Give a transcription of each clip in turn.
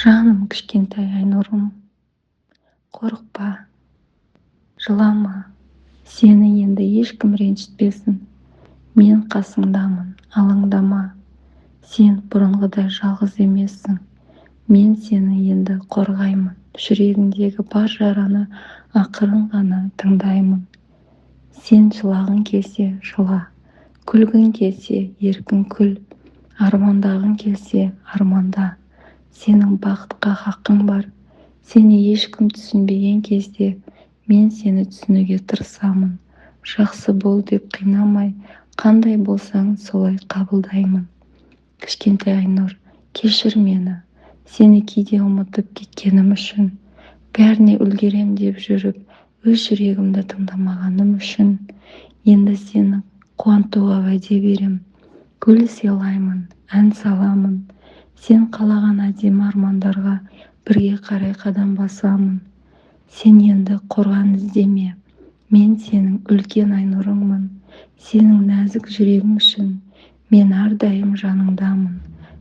Жаным, кішкентай Айнұрым, қорықпа, жылама. Сені енді ешкім ренжітпесін. Мен қасыңдамын, алаңдама. Сен бұрынғыдай жалғыз емессің. Мен сені енді қорғаймын, жүрегіңдегі бар жараны ақырын ғана тыңдаймын. Сен жылағың келсе, жыла, күлгің келсе, еркін күл, армандағың келсе, арманда. Сенің бақытқа хақың бар. Сені ешкім түсінбеген кезде мен сені түсінуге тырысамын. Жақсы бол деп қинамай, қандай болсаң, солай қабылдаймын. Кішкентай Айнұр, кешір мені, сені кейде ұмытып кеткенім үшін, бәріне үлгерем деп жүріп, өз жүрегімді тыңдамағаным үшін. Енді сені қуантуға уәде берем. Гүл сыйлаймын, ән саламын, сен қалаған әдемі армандарға бірге қарай қадам басамын. Сен енді қорған іздеме, мен сенің үлкен Айнұрыңмын. Сенің нәзік жүрегің үшін мен әрдайым жаныңдамын.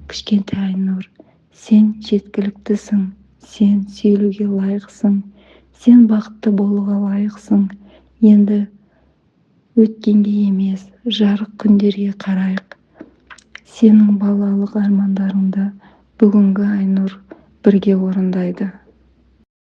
Кішкентай Айнұр, сен жеткіліктісің, сен сүйілуге лайықсың, сен бақытты болуға лайықсың. Енді өткенге емес, жарық күндерге қарайық. Сенің балалық армандарыңды бүгінгі Айнұр бірге орындайды.